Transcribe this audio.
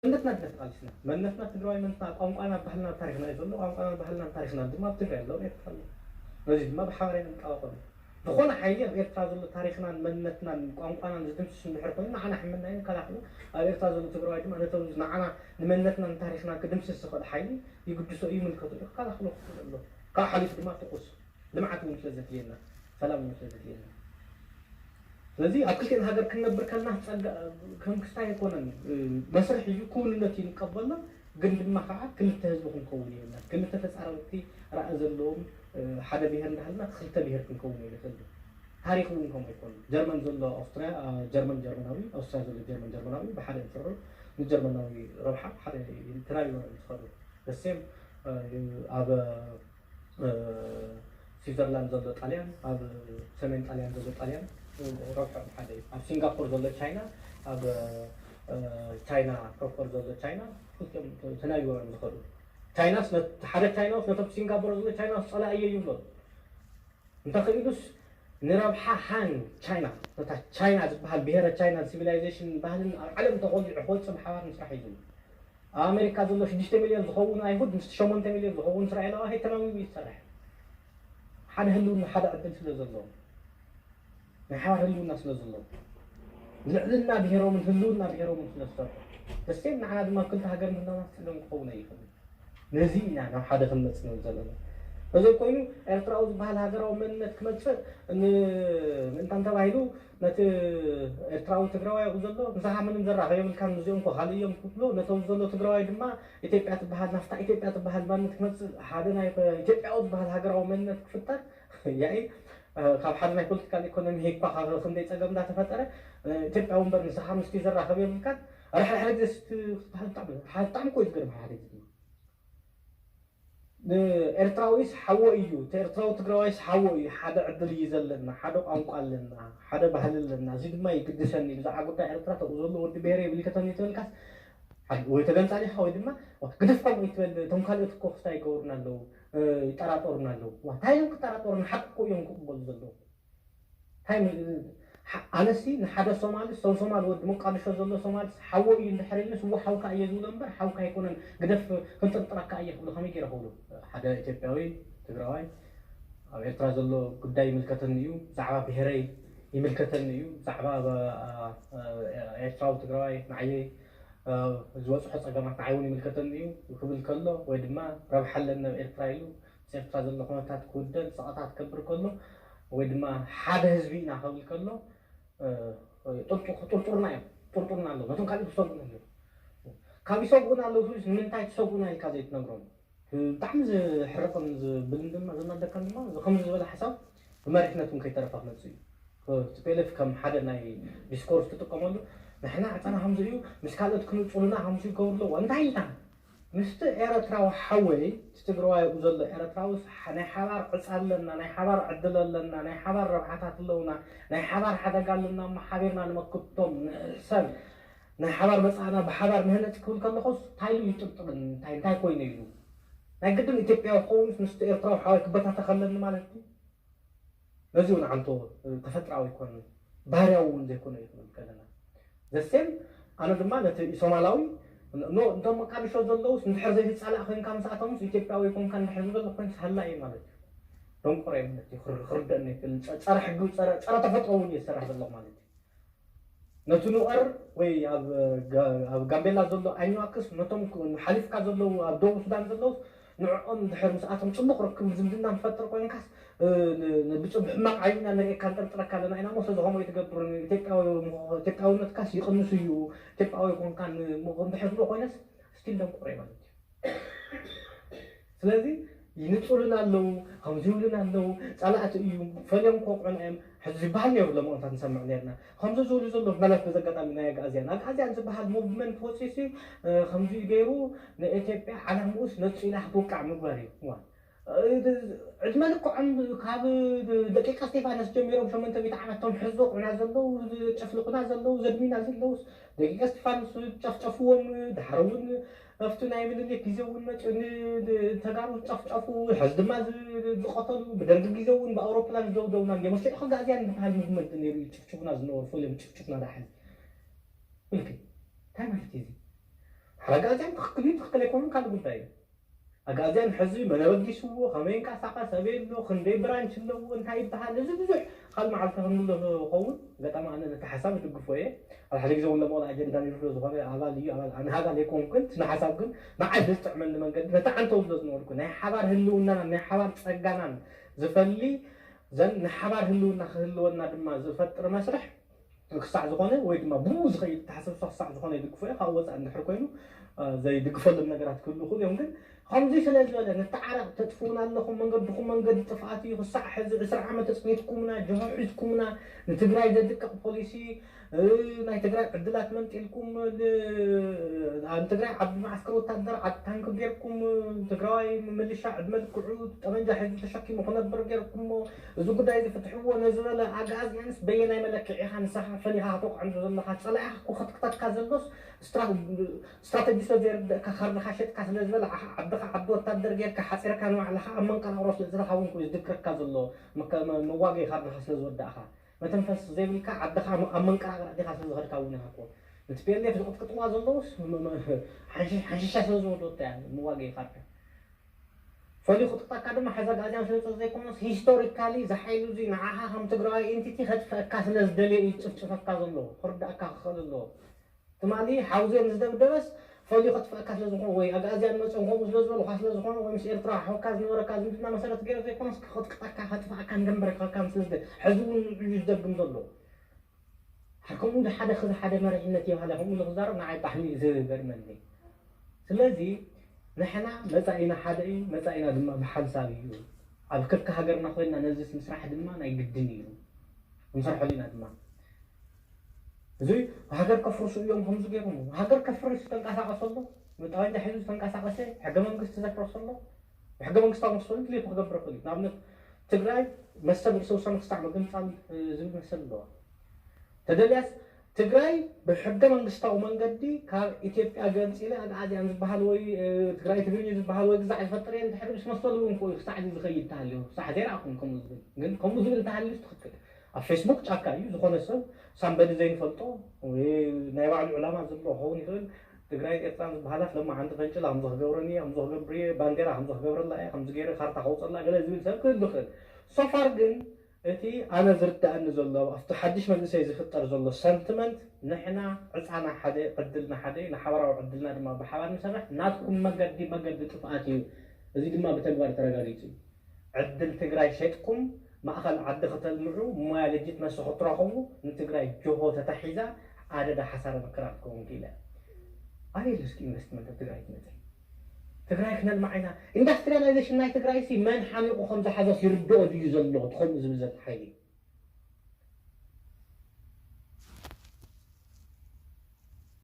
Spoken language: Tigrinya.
መንነትና ድና ተቃሊስና፣ መንነትና ትግራዋይ መንነትና፣ ቋንቋና ባህልና ታሪኽና እዩ ዘሎ። ቋንቋና ባህልና ታሪኽና ድማ ኣብ ትግራይ ኣሎ፣ ኤርትራ ኣሎ። ነዚ ድማ ብሓባር ኢና ንቃወም። ዝኾነ ሓይሊ ኣብ ኤርትራ ዘሎ ታሪኽናን መንነትናን ቋንቋናን ዝድምስስ እንድሕር ኮይኑ ንዓና ሕመና እዩ ንከላኸሎ። ኣብ ኤርትራ ዘሎ ትግራዋይ ድማ ነቶም ንዓና ንመንነትናን ታሪኽናን ክድምስስ ዝኽእል ሓይሊ ይግድሶ እዩ፣ ይምልከቶ እዩ፣ ክከላኸሎ ክኽእል ኣሎ። ካብ ሓሊፉ ድማ ጥቁስ ልምዓት እውን ስለ ዘድልየና፣ ሰላም እውን ስለ ዘድልየና። ስለዚ ኣብ ክልቲኤን ሃገር ክንነብር ከለና ጸጋ ከም ክስታይ ኣይኮነን፣ መስርሕ እዩ፣ ክውንነት እዩ ንቀበሎ። ግን ድማ ከዓ ክልተ ህዝቢ ክንከውን የብልና። ክልተ ተጻረርቲ ራእይ ዘለዎም ሓደ ብሄር እንዳሃልና ክልተ ብሄር ክንከውን የብልና። ታሪክ እውን ከምኡ ኣይኮነ። ጀርመን ዘሎ ኣውስትሪያ ጀርመን ጀርመናዊ፣ ኣውስትሪያ ዘሎ ጀርመን ጀርመናዊ ብሓደ ይፍርሩ። ንጀርመናዊ ረብሓ ሓደ ተናቢቦም እዮም ዝኸዱ። ደሴም ኣብ ስዊዘርላንድ ዘሎ ጣልያን፣ ኣብ ሰሜን ጣልያን ዘሎ ጣልያን ረብሖም ሓደ እዩ። ኣብ ሲንጋፖር ዘሎ ቻይና፣ ኣብ ቻይና ፕሮፐር ዘሎ ቻይና፣ ክልቲኦም ተናቢቦም እዮም ዝኸዱ። ቻይናስ ነት- ሓደ ቻይናውስ ነቶም ሲንጋፖር ዘሎ ቻይናውስ ጸላኢ እየ ይብሎ። እንተኽኢሉስ ንረብሓ ሃን ቻይና፣ ነታ ቻይና ዝበሃል ብሄረ ቻይናን ሲቪላይዜሽን ባህልን ኣብ ዓለም ተኾሊዑ ክወፅእ ብሓባር ምስራሕ እዩ ዝብል። ኣብ ኣሜሪካ ዘሎ ሽዱሽተ ሚልዮን ዝኸውን ኣይሁድ ምስ ሸሞንተ ሚልዮን ዝኸውን እስራኤላዊ ተማሚሙ ይሰርሕ። ሓደ ህልውና ሓደ ዕድል ስለ ዘለዎ፣ ናይ ሓባር ህልውና ስለ ዘለዎ፣ ልዕልና ብሄሮምን ህልውና ብሄሮምን ስለ ዝሰርሑ፣ ደሴም ንዓና ድማ ክልተ ሃገር ምህላውና ፀገም ክኸውን ኣይኽእልን። ነዚ ኢና ናብ ሓደ ክንመፅ ንብል ዘለና። እዚ ኮይኑ ኤርትራዊ ዝበሃል ሃገራዊ መንነት ክመፅእ ን- ምእንታን ተባሂሉ ነቲ ኤርትራዊ ትግራዋይ ኣብኡ ዘሎ ምሳኻ ምንም ዘራኸብ የብልካን፣ እዚኦም እኮ ካልእ እዮም ክብሎ፣ ነቶም ዘሎ ትግራዋይ ድማ ኢትዮጵያ ትበሃል ናፍታ ኢትዮጵያ ትበሃል ማንነት ክመፅእ ሓደ ናይ ኢትዮጵያዊ ዝበሃል ሃገራዊ መንነት ክፍጠር ያኢ ካብ ሓደ ናይ ፖለቲካል ኢኮኖሚ ሄኳ ካብ ክንደይ ፀገም እንዳተፈጠረ ኢትዮጵያዊ እምበር ንስኻ ምስቲ ዘራኸብ የብልካን። ራሕራሕ ግዜ ስትበሃል ብጣዕሚ ሓደ ብጣዕሚ እኮ እዩ ዝገርም ሓደ ግዜ ንኤርትራዊስ ሓዎ እዩ፣ እቲ ኤርትራዊ ትግራዋይስ ሓዎ እዩ። ሓደ ዕድል እዩ ዘለና፣ ሓደ ቋንቋ ኣለና፣ ሓደ ባህሊ ኣለና። እዚ ድማ ይግድሰኒ፣ ብዛዕባ ጉዳይ ኤርትራ ተብኡ ዘሎ ወዲ ብሄረ ይምልከተኒ ተበልካስ፣ ሓደ ወይ ተገንጻሊ ኢኻ ወይ ድማ ግደፍ ከምኡ ይትበል። እቶም ካልኦት እኮ ክስታይ ይገብሩና ኣለዉ፣ ይጠራጠሩና ኣለዉ። ዋ፣ እንታይ እዮም ክጠራጠሩና? ሓቂ እኮ እዮም ክቕበሉ ዘለዉ። እንታይ ም- ሓ- ኣነሲ ንሓደ ሶማሊ ሰው ሶማል ወዲ ሞቃዲሾ ዘሎ ሶማል ሓዎ እዩ እንድሕር ኢሉስ እዎ ሓውካ እየ ዝብሎ እምበር ሓውካ ኣይኮነን ግደፍ ክንጥርጥረካ እየ ክብሎ ከመይ ገይረ ክብሎ ሓደ ኢትዮጵያዊ ትግራዋይ ኣብ ኤርትራ ዘሎ ጉዳይ ይምልከተኒ እዩ ብዛዕባ ብሄረይ ይምልከተኒ እዩ ብዛዕባ ኤርትራዊ ትግራዋይ ንዓየይ ዝበፅሖ ፀገማት ንዓይ እውን ይምልከተኒ እዩ ክብል ከሎ ወይ ድማ ረብሓ ኣለኒ ኣብ ኤርትራ ኢሉ ምስ ኤርትራ ዘሎ ኩነታት ክውደን ፀቕጣ ክከብር ከሎ ወይ ድማ ሓደ ህዝቢ ኢና ክብል ከሎ ጥርጡርና እዮም ጥርጡርና ኣለዉ ነቶም ካልእ ክሰጉን ኣለዉ ካብ ይሰጉን ኣለዉ ትብልስ ንምንታይ ትሰጉና ኢልካ ዘይትነግሮም ብጣዕሚ ዝሕርቕን ዝብልን ድማ ዘናደካን ድማ ከምዚ ዝበለ ሓሳብ ብመሪሕነት እውን ከይተረፈ ክመፅእ እዩ ቲፒኤልኤፍ ከም ሓደ ናይ ዲስኮርስ ትጥቀመሉ ንሕና ዕፃና ከምዚ እዩ ምስ ካልኦት ክንፁልና ከምዚ ይገብሩ ኣለዎ እንታይ ኢልና ምስቲ ኤረትራዊ ሓወይ እቲ ትግራዋይ ኣብኡ ዘሎ ኤረትራዊ ናይ ሓባር ዕፃ ኣለና ናይ ሓባር ዕድል ኣለና ናይ ሓባር ረብሓታት ኣለውና ናይ ሓባር ሓደጋ ኣለና እሞ ሓቢርና ንመክቶም ንሕሰብ ናይ ሓባር መፃእና ብሓባር ንህነፅ ክብል ከለኹስ እንታይ ኢሉ ይጥርጥርን እንታይ እንታይ ኮይነ ኢሉ ናይ ግድን ኢትዮጵያዊ ክኸውንስ ምስቲ ኤርትራዊ ሓወይ ክበታተኽ ኣለኒ ማለት እዩ ነዚ እውን ዓንቶ ተፈጥራዊ ይኮን ባህርያዊ እውን ዘይኮነ እዩ ክንብል ከለና ዘሴም ኣነ ድማ ነቲ ሶማላዊ ኖ እንቶም መቃድሾ ዘለውስ እንድሕር ዘይትፃላእ ኮይንካ ምስኣቶምስ ኢትዮጵያዊ ይኮንካ እንድሕር ዝበለ ኮይንስ ሃላ እዩ ማለት እዩ ደንቆሮ እዩ ማለት እዩ ክርደእና ይክእል ፀረ ሕጊ ፀረ ተፈጥሮ እውን እየ ዝሰርሕ ዘለኹ ማለት እዩ ነቲ ኑቐር ወይ ኣብ ጋምቤላ ዘሎ ኣኝዋክስ ነቶም ሓሊፍካ ዘለዉ ኣብ ደቡብ ሱዳን ዘለዉ ንዕኦም ድሕር ምስኣቶም ፅቡቕ ርክብ ዝምድና ንፈጥር ኮይንካስ ብሕማቕ ዓይንና ንርእየካ ንጠርጥረካ ኣለና ኢና እሞ ስለዚ ከምኡ ትገብር ኢትዮጵያውነትካስ ይቕንሱ እዩ ኢትዮጵያዊ ኮንካ ድሕር ዝብሎ ኮይነስ ስቲል ደንቆሮ ማለት እዩ ስለዚ ይንጹሉና ኣለዉ፣ ከምዚ ይብሉና ኣለዉ፣ ጸላእቲ እዩ፣ ፈልዮም ክወቕዑና እዮም ዝበሃል ነይሩ ሎምኦንታት ንሰምዕ ነርና። ከምዚ ዝብሉ ዘለዉ ምናልባት በዚ ኣጋጣሚ ናይ ኣግኣዝያን ኣግኣዝያን ዝበሃል ሙቭመንት ወፂሲ ከምዚ ገይሩ ንኢትዮጵያ ዓላምኡስ ነፂላ ክትውቃዕ ምግባር እዩ። ዕድመ ልክዖም ካብ ደቂቀ እስቴፋኖስ ጀሚሮም ሸሞንተ ሚእቲ ዓመት ቶም ሕዚ ዘውቅዑና ዘለዉ፣ ዝጨፍልቁና ዘለዉ፣ ዘድምዩና ዘለዉስ ደቂቀ እስቴፋኖስ ጨፍጨፍዎም፣ ድሓር እውን ኣብቲ ናይ ምኒልክ ግዜ እውን መፅኡ ንተጋሩ ዝጨፍጨፉ ሕዚ ድማ ዝቀተሉ ብደርጊ ግዜ እውን ብኣውሮፕላን ዝደብደቡና እንዲዮም። እስኪ ሕዚ ኣዚያን ዝበሃል ሙቭመንት ነይሩ እዩ ጭፍጭፉና ዝነበሩ ፈልዮም ጭፍጭፉና ዳሓን ኢልኪ እንታይ ማለት እዩ እዚ? ኣጋዚያን ትኽክል እዩ ትኽክል ኣይኮኑን ካልእ ጉዳይ እዩ። ኣጋዚያን ሕዚ መን ኣበጊስዎ፣ ከመይ ይንቀሳቐስ፣ ኣበይ ኣሎ፣ ክንደይ ብራንች ኣለዎ፣ እንታይ ይበሃል፣ እዚ ብዙሕ ካልእ መዓልቲ ክንብሎ ንኸውን። ኣጋጣሚ ኣነ ነቲ ሓሳብ እድግፎ እየ። ኣብ ሓደ ግዜ እውን ለመቕሎ ኣጀንዳ ነይሩ ስለ ዝኾነ ኣባል እዩ ኣባል ኣነ ኣባል ኣይኮንኩን። እቲ ንሓሳብ ግን ንዓይ ብዝጥዕመኒ መንገዲ ነቲ ዓንተው ስለ ዝነበርኩ ናይ ሓባር ህልውናና ናይ ሓባር ጸጋናን ዝፈሊ ዘን ንሓባር ህልውና ክህልወና ድማ ዝፈጥር መስርሕ ክሳዕ ዝኾነ ወይ ድማ ብኡ ዝኸይድ ተሓሰብሶ ክሳዕ ዝኾነ ይድግፎ እየ። ካብኡ ወፃእ እንድሕር ኮይኑ ዘይድግፈሎም ነገራት ክህሉ ይኽእሉ እዮም። ግን ከምዚ ስለ ዝበለ ንተዓረቕ ተጥፍኡና ኣለኹም፣ መንገድኹም መንገዲ ጥፍኣት እዩ። ክሳዕ ሕዚ ዕስራ ዓመት ኣፅኒትኩምና፣ ጅሆ ሒዝኩምና፣ ንትግራይ ዘድቅቕ ፖሊሲ ናይ ትግራይ ዕድላት መንጢልኩም፣ ንትግራይ ዓቢ መዓስከር ወታደር ዓቢ ታንክ ጌርኩም፣ ትግራዋይ ምልሻ ዕድመ ልክዑ ጠመንጃ ሒዙ ተሸኪሙ ክነብር ጌርኩሞ፣ እዚ ጉዳይ እዚ ፍትሕዎ ነዝበለ ኣግኣዝያንስ በየናይ መለክዒ ኢኻ ንስኻ ፈሊኻ ከተቑዕንቶ ዘለኻ? ጸላኢኻ እኮ ከጥቅጠካ ዘሎስ ስትራተጂ ስለ ዘይርድእካ ካርድኻ ሸጥካ ስለ ዝበላዕኻ ዓድኻ ዓዲ ወታደር ጌርካ ሓጺርካ ንባዕልኻ ኣብ መንቀራቕሮ ስለ ዝረኻ እውን እኮ እዩ ዝድክረካ ዘሎ። መዋገዪ ካርድኻ ስለ ዝወዳእኻ መተንፈሲ ዘይብልካ ዓድኻ ኣብ መንቀራቕራ ዲኻ ስለ ዝኸድካ እውን ኢኻ እኮ። ንቲ ፒኤልኤፍ ዝቕጥቅጥዋ ዘለውስ ሓንሽሻ ስለ ዝወደወታ እያ መዋገዪ ካርዳ። ፈሊኹ ጥቕጣካ ድማ ሓዛ ኣግኣዝያን ስለፀ ዘይኮነስ ሂስቶሪካሊ ዝሓይሉ እዚ ንዓኻ ከም ትግራዋይ ኤንቲቲ ከጥፈእካ ስለ ዝደልየ እዩ ዝጭፍጭፈካ ዘሎ ክርዳእካ ክኽእል ኣለዎ። ትማሊ ሓውዜን ዝደብደበስ ፈሊዩ ከጥፈእካ ስለ ዝኾነ ወይ ኣግኣዝያን መፅኦም ከምኡ ስለ ዝበሉካ ስለ ዝኾነ ወይ ምስ ኤርትራ ሓውካ ዝነበረካ ዝምድና መሰረት ገይረ ዘይኮነስ ክቕጥቅጠካ ከጥፈእካ እንደንበረ ክኸካን ስለ ዝደ ሕዚ እውን ንዕዩ ዝደግም ዘሎ። ከምኡ ሓደ ክዚ ሓደ መሪሕነት ይባሃለ ከምኡ ኢሉ ክዛረብ ንዓይ ብጣዕሚ እዩ ዝገርመኒ። ስለዚ ንሕና መፃኢና ሓደ እዩ፣ መፃኢና ድማ ብሓንሳብ እዩ። ኣብ ከካ ሃገርና ኮይና ነዚ ምስራሕ ድማ ናይ ግድን እዩ። ክንሰርሐሉ ኢና ድማ። እዚ ሃገር ከፍርሱ እዮም ከምዚ ገይሮም። ሃገር ከፍርስ ዝተንቀሳቐሰሉ፣ ጠበንጃ ሒዙ ዝተንቀሳቐሰ፣ ሕገ መንግስቲ ዘፍረሰሉ፣ ሕገ መንግስታዊ መሰሉ ድሌቱ ክገብር ይኽእል እዩ። ንኣብነት ትግራይ መሰል ርእሰ ውሳነ ክሳዕ ምግንፃል ዝብል መሰል ኣለዋ። ተደልያስ ትግራይ ብሕገ መንግስታዊ መንገዲ ካብ ኢትዮጵያ ገንፂለ ኣግኣዝያን ዝበሃል ወይ ትግራይ ትግርኛ ዝበሃል ወይ ግዛዕ ይፈጥር እየ እንድሕር ምስ መሰሉ እውን ክኡ ክሳዕ እዚ ዝኸይድ ተሃልዩ ክሳዕ ዘይረኣኹም ከምኡ ዝብል ግን ከምኡ ዝብል እንተሃልዩስ ትኽክል። ኣብ ፌስቡክ ጫካ እዩ ዝኾነ ሰብ ሳምበዲ ዘይንፈልጦ ወይ ናይ ባዕሉ ዕላማ ዘለዎ ክኸውን ይኽእል። ትግራይ ኤርትራን ዝበሃላ ፍለማ ሓንቲ ፈንጭላ ከምዚ ክገብረኒ እየ ከምዚ ክገብር እየ ባንዴራ ከምዚ ክገብረላ እየ ከምዚ ገይረ ካርታ ከውፀላ ገለ ዝብል ሰብ ክህሉ ይኽእል። ሶፋር ግን እቲ ኣነ ዝርዳእኒ ዘሎ ኣብቲ ሓድሽ መንእሰይ ዝፍጠር ዘሎ ሰንትመንት ንሕና ዕፃና ሓደ ዕድልና ሓደ እዩ ንሓበራዊ ዕድልና ድማ ብሓባር ንሰርሕ ናትኩም መገዲ መገዲ ጥፍኣት እዩ። እዚ ድማ ብተግባር ተረጋጊፁ እዩ። ዕድል ትግራይ ሸጥኩም ማእኸል ዓዲ ከተልምዑ ሞያ ልጅትመሲ ክትረኽቡ ንትግራይ ጆሆ ተታሒዛ ኣደዳ ሓሳረ መከራ ክትከውን ክኢላ እያ። ኣበይ ኣሎ እስኪ ኢንቨስትመንት ኣብ ትግራይ ትመፅእ? ትግራይ ክነልምዓ ኢና። ኢንዳስትሪያላይዜሽን ናይ ትግራይ ሲ መን ሓሚቑ ከም ዝሓዘስ ይርድኦ ድዩ ዘሎ እቲ ከምኡ ዝብል ዘሎ ሓይሊ?